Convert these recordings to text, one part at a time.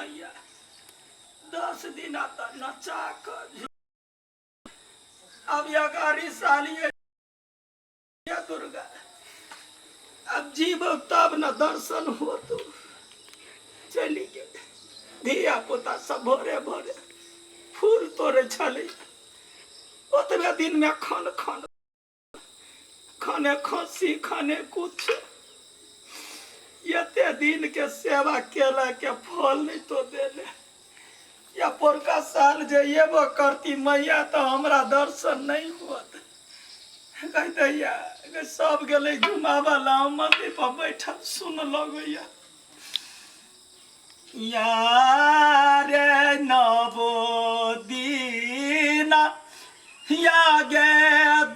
मैया 10 दिन तऽ नचा कऽ अब अगाड़ी साल ये दुर्गा, अब जीव तब न दर्शन हो। तो चली गेल। धिया पुता सब भोरे भोरे फूल तोड़े छलै। ओतबे दिन में खन खन खने खसी खने कुछ। एते दिन के सेवा केला के फल नहीं तो देले। या पोरका साल जे एबो करती मैया तो हमरा दर्शन नहीं होत। कहते या सब गेलै घुमाबऽ ला, हम मंदिर पर बैठल सुन लगैया। यारे नवो दीना या गे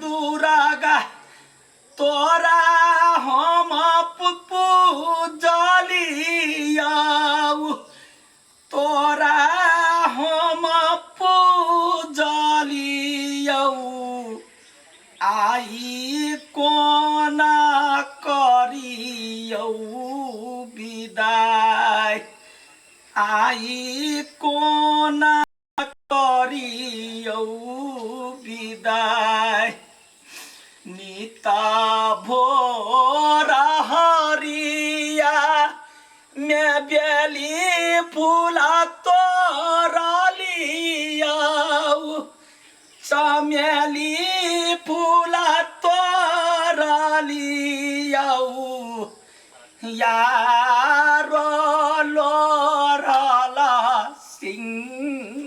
दुरागा, तोरा हम पूजलियाऊ, तोरा हम पूजलियौ, आई कोना करियौ विदाई, आई कोना करियौ विदाई। नीता भोर हरिया में बेली फूला तोरलियौ, चमेली फूला तोरलियौ, यारो लोरल सिंगरहार।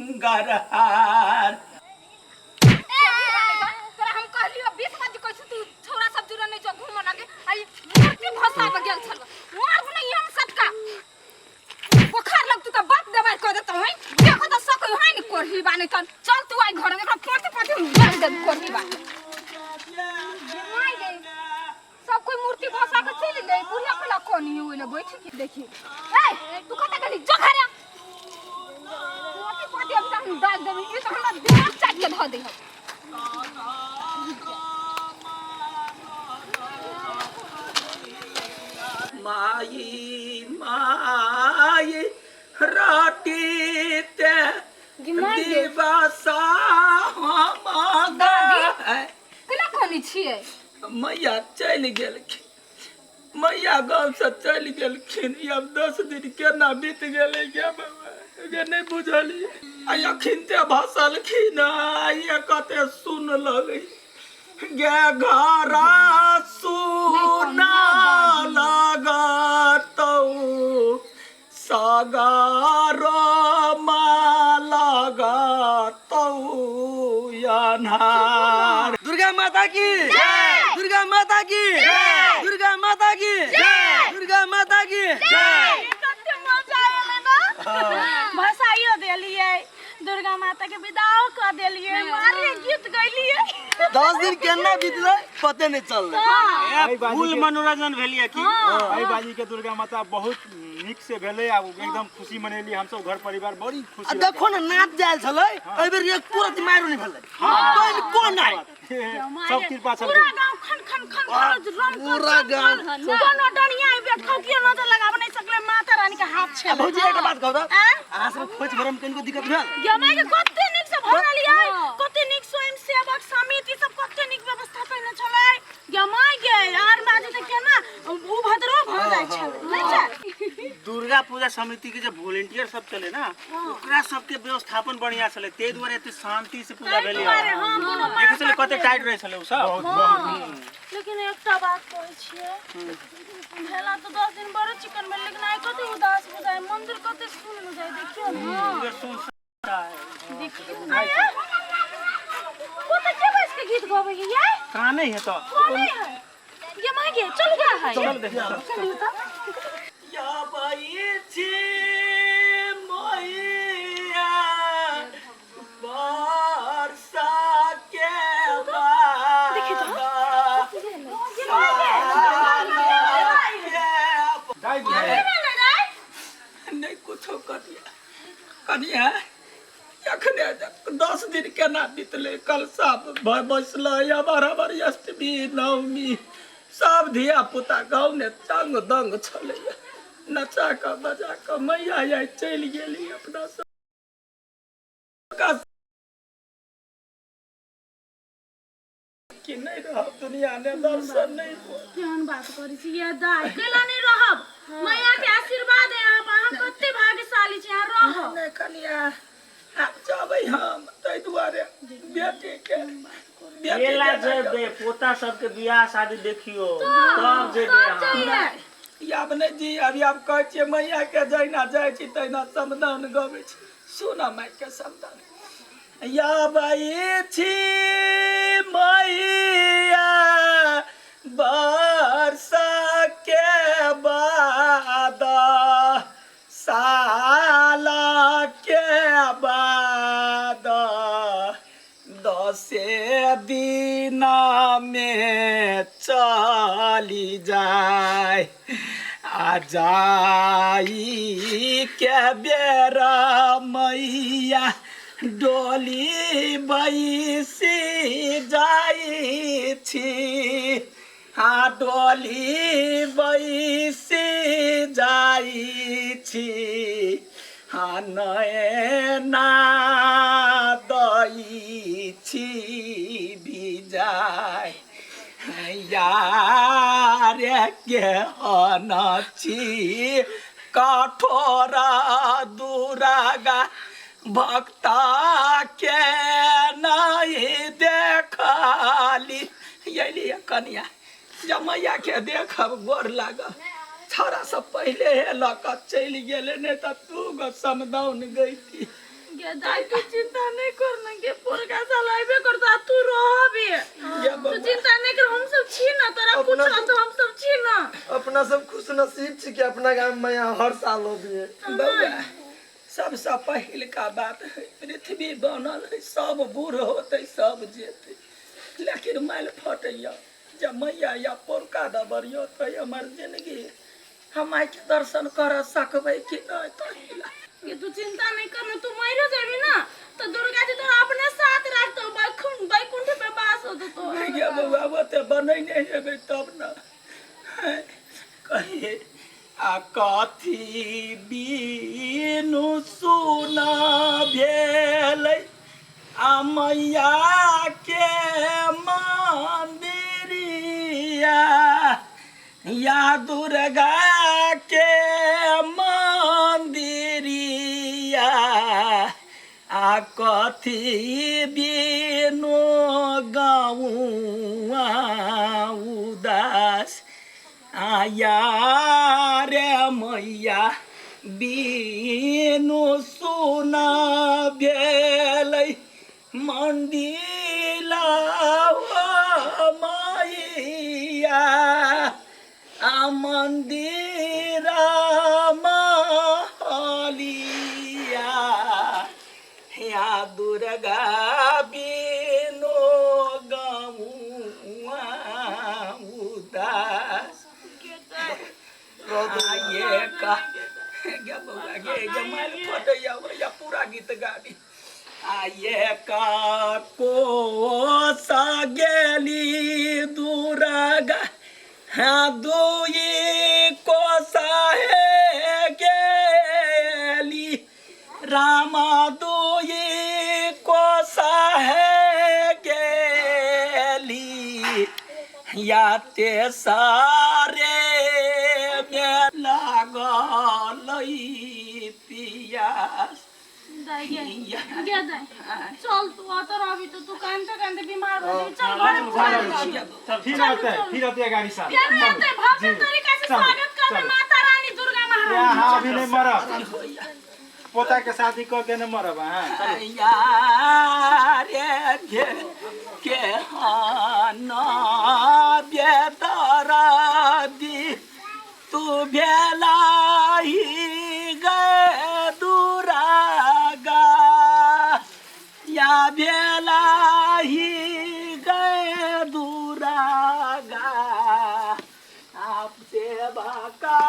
तोरा हम कहलियो 20 बजे कहै तू छोरा सब जुड़े नहीं जो घूमऽ लगे, आई मूर्ति भसाबऽ गेल छल। मारू नहीं हम सटका बोखार लग तू त बाप दबाई कह देतौ है। देखो त सकै है नि कोरही बा नहीं तन चल तू आई घर में, एकरा पाँच पाँच हम डाल दे कोरही बा। माय गे, सब कोई मूर्ति भसा के चलि गेलै। बुढ़िया कला कोनी ओइ ले बैठ के देखी। ए तू कत गेली? जो घरे। मूर्ति पाँच अभी तक हम डाल देबी। ई त हमरा दिमाग चाट के धऽ दे। माई माई रटीते माय गे। दिवसा हम दादी। केना कोनी छियै? मैया चलि गेलखिन, मैया गाँव से चलि गेलखिन। आब 10 दिन केना बीत गेलै गे बाबा गे, नहि बुझलियै। आ अखिनते भसलखिन, आ कते सुन लगै गे घर, सुना लगतौ सगरो लगतौ अन्हार। दुर्गा माता की, दुर्गा माता की, दुर्गा माता की, दुर्गा माता की। कते मजा एलै ना! भसाइयो देलियै, दुर्गा माता के विदाओ कऽ देलियै, मारे गीत गैलियै। 10 दिन केना बीतलै पते नहीं चललै। फुल मनोरंजन भेलिए की। एहि बाजी के दुर्गा माता बहुत नीक से भेलै आ एकदम खुशी मनेली हमसब, घर परिवार बड़ी आ खुशी। देखो ने, नाच जायल छलै एहि बेर, एक पूरा मारो नहीं भेलै तैन को नहीं। सब कृपा छल। पूरा गांव खन खन खन खन रम। पूरा गांव। कोनो डनिया आबि ठोकियो नजर लगाब नहीं सकले, माता रानी के हाथ आ छै। भौजी, एकटा बात कहू तऽ, आँ? अहाँ सब खोज भरम कनिको दिक्कत भेल? गमाई के कते नीक से भरलियै, कते नीक स्वयं सेवक समिति सब कते नीक व्यवस्था कयने छलै। गमाई गे, आर बाजू तऽ केना उ भद्रो भऽ जाइ छलै, नहि छै? दुर्गा पूजा समिति के जे वॉलेंटियर सब चले ना, ओकरा सबके व्यवस्थापन बढ़िया छलै, ताहि दुआरे एते शांति से पूजा ताहि भेलै। दुआरे, हँ, कोनो देखै छलै कते टाइट रहै छलै उ सब। हँ, लेकिन एकटा बात कहै छियै, भेला तऽ 10 दिन बड़ो चिकन भेल, लेकिन आइ कते उदास बुझाइ मंदिर, कते सुन बुझाइ। देखियौ ने। देखियौ, कते के बैस के गीत गबै है यै? कानै है तऽ। कोने है ये मागे? चल गा है। चल देख। चलू तऽ। अबै छी मैया वर्षा के देखी तऽ। बाद ये मागे। दाइ बुझाइ। नहि कुछो कनिया, कनिया, एखने 10 दिन केना बीतलै? कलशा बैसलै, बराबर अष्टमी नवमी, सब धिया पुता गाँवमे तंग दंग छलैया। नचा कऽ बजा कऽ मैया आइ चलि गेली अपना सब कि नहि रहब दुनिया ने दर्शन नहि होत। केहन बात करै छी ये दाइ कैला नहि रहब मैया के आशीर्वाद है अहाँ पर अहाँ कते भाग्यशाली छी अहाँ रहब नहि कनिया आब जबै हम ताहि दुआरे बेटीके बेटीके केला जेबे पोता सबके बियाह शादी देखियो तब जेबे अहाँ आब नहि जी अभी आब कहै छियै मैयाके जहिना जाइ छी तहिना समदाउन गबै छी सुन माइके समदाउन याबै छी मैया वर्ष के बाद साल के बाद दसे दिन में चली जाय आ जाई के बेर मैया डोली बैसी जाइ छी आ डोली बैसी जाइ छी आ नैना दै छी भिजाय यार के अनछि कठोर दुरागा भक्ता के नहीं देखली अयली कनिया जब मैया के देखब गोर लागब छौड़ा सब पहिले हे लऽ कऽ चलि गेलै नहि तऽ दू गो समदाउन गैती गे दाई तू चिंता नहीं कर ना गे पुरका साल आइबे करता तू रहबे गे तू बौआ। चिंता नहीं कर हम सब छी ना तोरा कुछ अपना तो हम सब छी ना अपना सब खुश नसीब छी कि अपना गाम में यहाँ हर साल होबे बौआ सबसँ पहिलका बात है पृथ्वी बनल है सब बूढ़ होतै सब जेतै लेकिन माइल फटैया जब मैया या पोरका दबरियो तऽ हमर जिंदगी हम माइके दर्शन कर सकबै कि नहि तहिला ये तू चिंता नहीं करना तू मरो जेबी ना तो दुर्गा जी तोरा अपने साथ रखतो बैकुंठ बैकुंठ पे वास होतो तो गे बौआ ओते बनैने हेबै तब ने कहिए आ कथी बिनु सुना भेलै आ मैया के मंदिरिया या दुर्गा के मंदिरिया आ कथी बिनु गाउँ उदास आया रे मैया बिनु सुना भेलै मन्दिला मैया आ मन्दिर महलिया या दुर्गा बिनु गौआ उदास ये का गे बौआ गे गे माइल फटैया भैया पूरा गीत गाबी आ ये का को सा गेली दुर्गा हाँ दुई कोसा हे गेली रामा दुई कोसा हे गेली या ते सारे में लागल पियास दाई गे गे दाई चल तू अत रहबी तो तू कानते कानते बीमार हो जेबी चल घरे पुगा दै छी फिर आते फिर आते गाड़ी साथ फेर एतै भव्य तरीका से चलू, स्वागत करबै चलू। माता रानी दुर्गा महारानी यहाँ अभी नहीं मरब पोता के शादी कऽ के नहीं मरब अहाँ यारे घे के हाना बेदरादी तू भेलाही गे दुरागा या भेलाही गे दुरागा आप सेवा का